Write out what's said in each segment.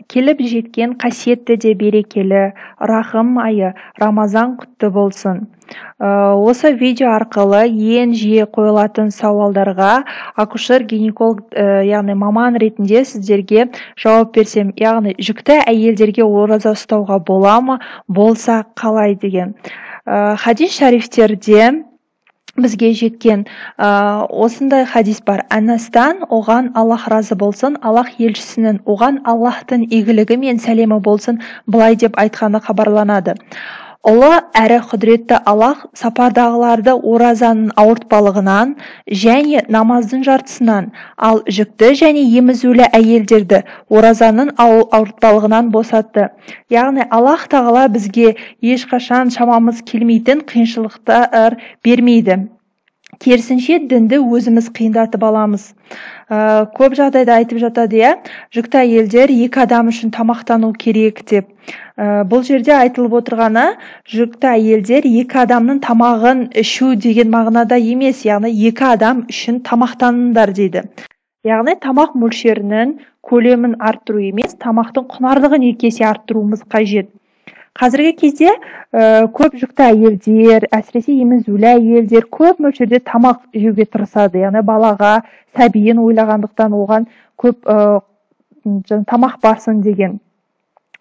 Келіп жеткен қасиетті де берекелі Рахым айы, Рамазан құтты болсын. Осы видео арқылы ең жиі қойылатын сауалдарға акушер-гинеколог, яғни маман ретінде сіздерге жауап берсем, яғни жүкті әйелдерге ораза ұстауға бола ма, болса қалай деген. Хадис шарифтерде бізге жеткен осындай хадис бар. Анастан, оған Аллах разы болсын, Аллах елшісінің, оған Аллахтың игілігі мен сәлемі болсын, былай деп айтқаны хабарланады. Ұлы әрі құдіретті Аллах сапардағыларды оразаның ауыртпалығынан және намаздың жартысынан, ал жүкті және емізулі әйелдерді оразаның ауыртпалығынан босатты. Яғни Аллах тағала бізге ешқашан шамамыз келмейтін қиыншылықтар бермейді. Керісінше дінді өзіміз қиындатып аламыз. Көп жағдайда айтып жатады, иә, жүкті әйелдер екі адам үшін тамақтану керек деп. Бұл жерде айтылып отырғаны жүкті әйелдер екі адамның тамағын ішу деген мағынада емес, яғни екі адам үшін тамақтаныңдар дейді. Яғни тамақ мөлшерінің көлемін арттыру емес, тамақтың құнарлығын екі есе арттыруымыз қажет. Қазіргі кезде көп жүкті әйелдер, әсіресе емізулі әйелдер көп мөлшерде тамақ жеуге тырысады. Яғни балаға, сәбиін ойлағандықтан оған көп тамақ барсын деген.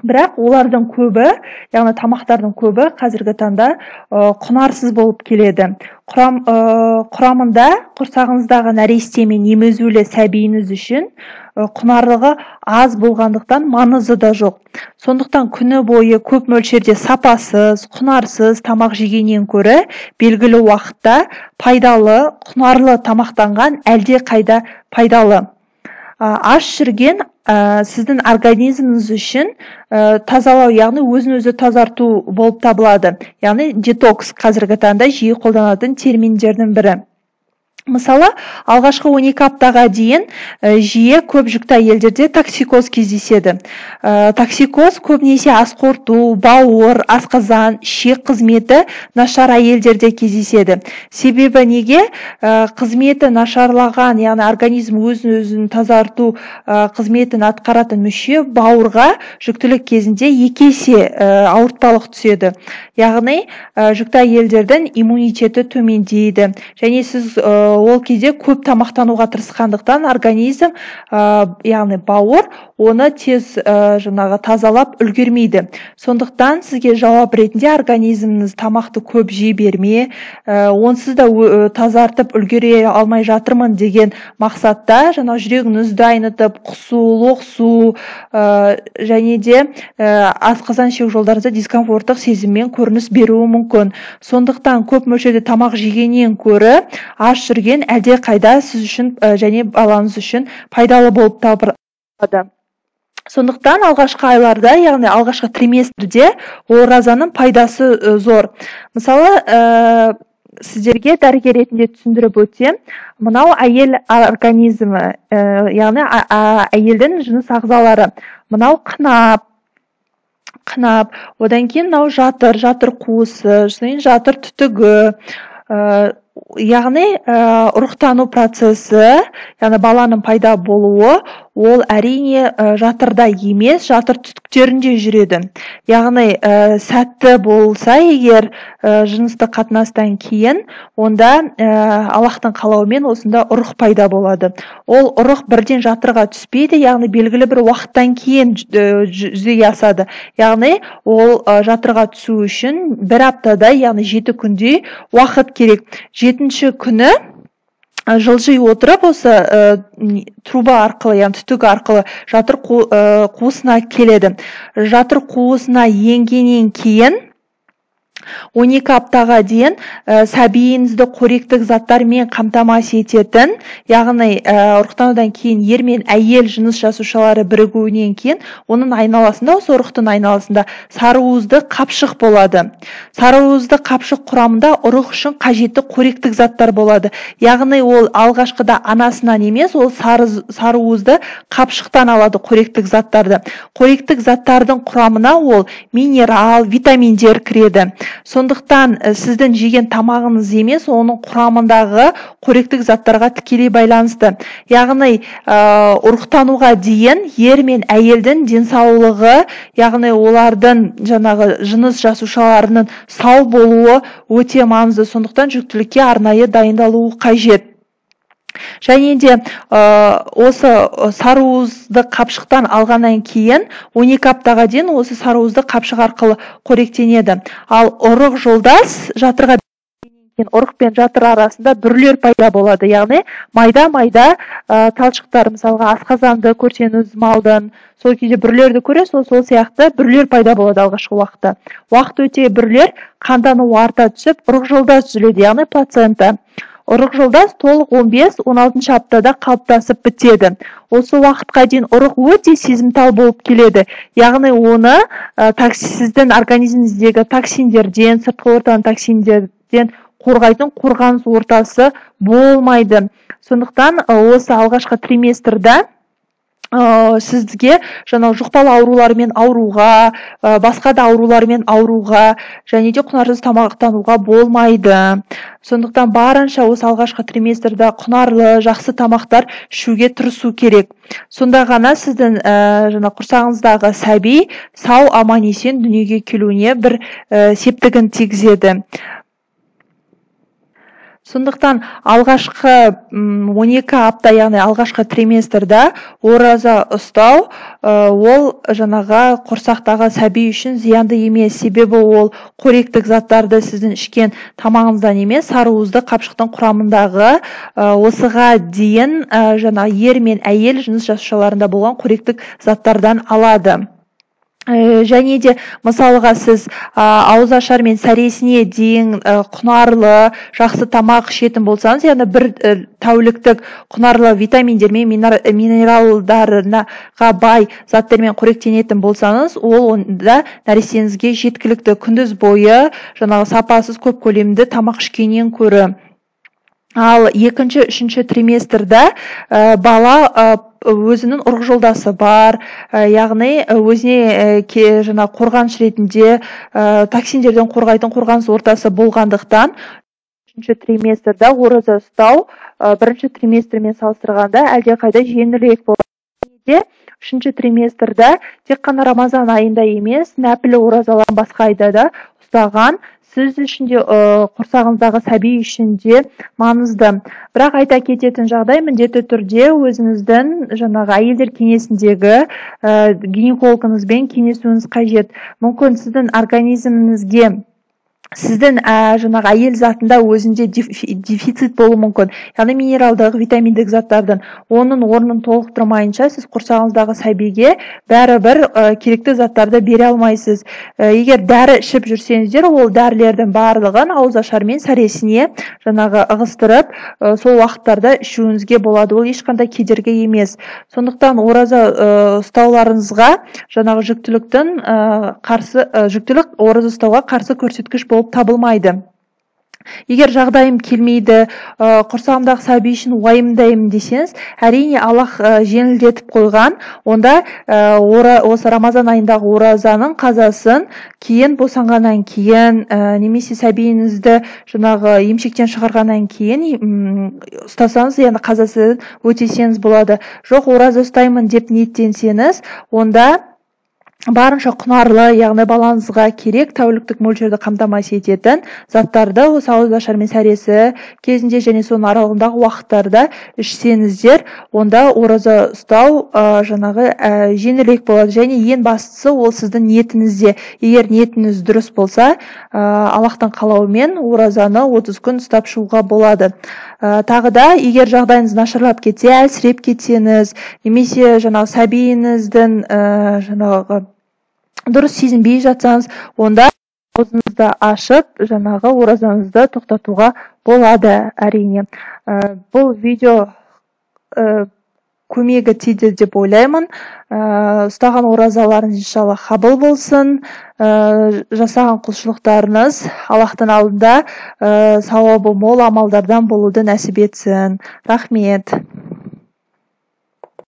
Бірақ олардың көбі, яғни тамақтардың көбі қазіргі таңда құнарсыз болып келеді. Құрамында құрсағыңыздағы нәресте мен емізулі сәбиіңіз үшін құнарлығы аз болғандықтан маңызы да жоқ. Сондықтан күні бойы көп мөлшерде сапасыз, құнарсыз тамақ жегеннен көрі белгілі уақытта пайдалы, құнарлы тамақтанған әлде қайда пайдалы. Аш жүрген сіздің организміңіз үшін тазалау, яғни өзін өзі тазарту болып табылады. Яғни детокс қазіргі таңда жиі қолданатын терминдердің бірі. Мысалы, алғашқы 12 аптаға дейін жиі көп жүкті әйелдерде токсикоз кездеседі. Токсикоз көбінесе ас қорыту, бауыр, асқазан, ішек қызметі нашар әйелдерде кездеседі. Себебі неге? Қызметі нашарлаған, яғни организм өзін өзін тазарту қызметін атқаратын мүше бауырға жүктілік кезінде екі есе ауыртпалық түседі. Яғни жүкті әйелдердің иммунитеті төмендейді. Және сіз ол кезде көп тамақтануға тырысқандықтан организм, яғни бауыр, оны тез жаңағы тазалап үлгермейді. Сондықтан сізге жауап ретінде организміңіз тамақты көп жей берме, онсыз да тазартып үлгере алмай жатырмын деген мақсатта жаңа жүрегіңізді айнытып, құсу, лоқсу, және де асқазан ішек жолдарыңызда дискомфорттық сезіммен көрініс беруі мүмкін. Сондықтан көп мөлшерде тамақ жегеннен көрі аш жүрген әлде қайда сіз үшін және балаңыз үшін пайдалы болып табылады. Сондықтан алғашқы айларда, яғни алғашқы триместрде оразаның пайдасы зор. Мысалы, сіздерге дәрігер ретінде түсіндіріп өтсем, мынау әйел организмі, яғни әйелдің жыныс ағзалары. Мынау қынап, одан кейін мынау жатыр, жатыр қуысы, содан кейін жатыр түтігі, яғни ұрықтану процесі, яғни баланың пайда болуы, ол әрине жатырда емес, жатыр түтіктерінде жүреді. Яғни сәтті болса егер жыныстық қатынастан кейін, онда Аллахтың қалауымен осында ұрық пайда болады. Ол ұрық бірден жатырға түспейді, яғни белгілі бір уақыттан кейін жүзеге асады. Яғни ол жатырға түсу үшін бір аптада, яғни 7 күндей уақыт керек. 7-ші күні жылжи отырып осы труба арқылы, яғни түтік арқылы жатыр қуысына келеді. Жатыр қуысына енгеннен кейін 12 аптаға дейін сәбиіңізді қоректік заттармен қамтамасыз ететін, яғни ұрықтанудан кейін ер мен әйел жыныс жасушалары бірігуінен кейін оның айналасында, осы ұрықтың айналасында сарыуызды қапшық болады. Сарыуызды қапшық құрамында ұрық үшін қажетті қоректік заттар болады. Яғни ол алғашқыда анасынан емес, ол сарыуызды қапшықтан алады қоректік заттарды. Қоректік заттардың құрамына ол минерал, витаминдер кіреді. Сондықтан сіздің жеген тамағыңыз емес, оның құрамындағы қоректік заттарға тікелей байланысты. Яғни ұрықтануға дейін ер мен әйелдің денсаулығы, яғни олардың жаңағы жыныс жасушаларының сау болуы өте маңызды. Сондықтан жүктілікке арнайы дайындалуы қажет. Және де осы сарыуызды қапшықтан алғаннан кейін 12 аптаға дейін осы сарыуызды қапшық арқылы қоректенеді. Ал ұрық жолдас жатырға кейін ұрық пен жатыр арасында бүрлер пайда болады, яғни майда-майда талшықтар, мысалға асқазанды көрсеңіз малдың, сол кезде бүрлерді көресіз, сол сияқты бүрлер пайда болады алғашқы уақытта. Уақыт өте бүрлер қандану арта түсіп, ұрық жолдас түзіледі, яғни плацента. Ұрық жолдас толық 15-16 аптада қалыптасып бітеді. Осы уақытқа дейін ұрық өте сезімтал болып келеді. Яғни оны сіздің организміңіздегі токсиндерден, сыртқы ортаның токсиндерден қорғайтын қорғаныс ортасы болмайды. Сондықтан осы алғашқы триместрда сізге жаңағы жұқпалы аурулармен ауруға, басқа да аурулармен ауруға және де құнарсыз тамақтануға болмайды. Сондықтан барынша осы алғашқы триместрда құнарлы, жақсы тамақтар ішуге тырысу керек. Сонда ғана сіздің жаңа құрсағыңыздағы сәби сау, аман есен дүниеге келуіне бір септігін тигізеді. Сондықтан алғашқы 12 апта, яғни алғашқы триместрда ораза ұстау, ол жаңағы құрсақтағы сәби үшін зиянды емес, себебі ол қоректік заттарды сіздің ішкен тамағыңыздан емес, сарыуызды қапшықтың құрамындағы осыға дейін жаңа ер мен әйел жыныс жасушаларында болған қоректік заттардан алады. Және де мысалға сіз ауызашар мен сәресіне дейін құнарлы жақсы тамақ ішетін болсаңыз, яғни бір тәуліктік құнарлы витаминдермен, минералдарына бай заттармен қоректенетін болсаңыз, ол онда нәрестеңізге жеткілікті күндіз бойы жаңағы сапасыз көп көлемді тамақ ішкеннен көрі. Ал екінші, үшінші триместрда бала өзінің ұрық жолдасы бар, яғни өзіне жаңа қорғаныш ретінде токсиндерден қорғайтын қорғаныс ортасы болғандықтан үшінші триместрда ораза ұстау бірінші триместрмен салыстырғанда әлдеқайда жеңілірек болады. Үшінші триместрда тек қана Рамазан айында емес, нәпіл оразаларын басқа айда да ұстаған сіз үшін де, құрсағыңыздағы сәби үшін де маңызды. Бірақ айта кететін жағдай, міндетті түрде өзіңіздің жаңағы әйелдер кеңесіндегі гинекологыңызбен кеңесуіңіз қажет. Мүмкін сіздің организміңізге, сіздің жаңағы әйел затында өзінде дефицит болуы мүмкін, яғни минералдық, витаминдік заттардың оның орнын толықтырмайынша сіз құрсағыңыздағы сәбиге бәрібір керекті заттарды бере алмайсыз. Егер дәрі ішіп жүрсеңіздер, ол дәрілердің барлығын ауызашар мен сәресіне жаңағы ығыстырып, сол уақыттарда ішуіңізге болады. Ол ешқандай кедергі емес. Сондықтан ораза ұстауларыңызға жаңағы жүктіліктің қарсы, жүктілік ораза ұстауға қарсы көрсеткіш болып табылмайды. Егер жағдайым келмейді, құрсағымдағы сәби үшін уайымдаймын десеңіз, әрине Аллах жеңілдетіп қойған, онда осы Рамазан айындағы оразаның қазасын кейін босанғаннан кейін, немесе сәбиіңізді жаңағы емшектен шығарғаннан кейін ұстасаңыз, яғни қазасын өтесеңіз болады. Жоқ, ораза ұстаймын деп ниеттенсеңіз, онда барынша құнарлы, яғни балаңызға керек тәуліктік мөлшерді қамтамасыз ететін заттарды осы ауызашар мен сәресі кезінде және соның аралығындағы уақыттарда ішсеңіздер, онда ораза ұстау жаңағы жеңілірек болады. Және ең бастысы ол сіздің ниетіңізде. Егер ниетіңіз дұрыс болса, Аллахтың қалауымен оразаны 30 күн ұстап шығуға болады. Тағы да, егер жағдайыңыз нашарлап кетсе, әлсіреп кетсеңіз, немесе жаңағы сәбиіңіздің жаңағы дұрыс сезінбей жатсаңыз, онда аузыңызды ашып, жаңағы оразаңызды тоқтатуға болады, әрине. Бұл видео көмегі тиді деп ойлаймын. Ұстаған оразаларыңыз иншалла қабыл болсын. Жасаған құлшылықтарыңыз Аллахтың алдында сауабы мол амалдардан болуды нәсіп етсін. Рахмет.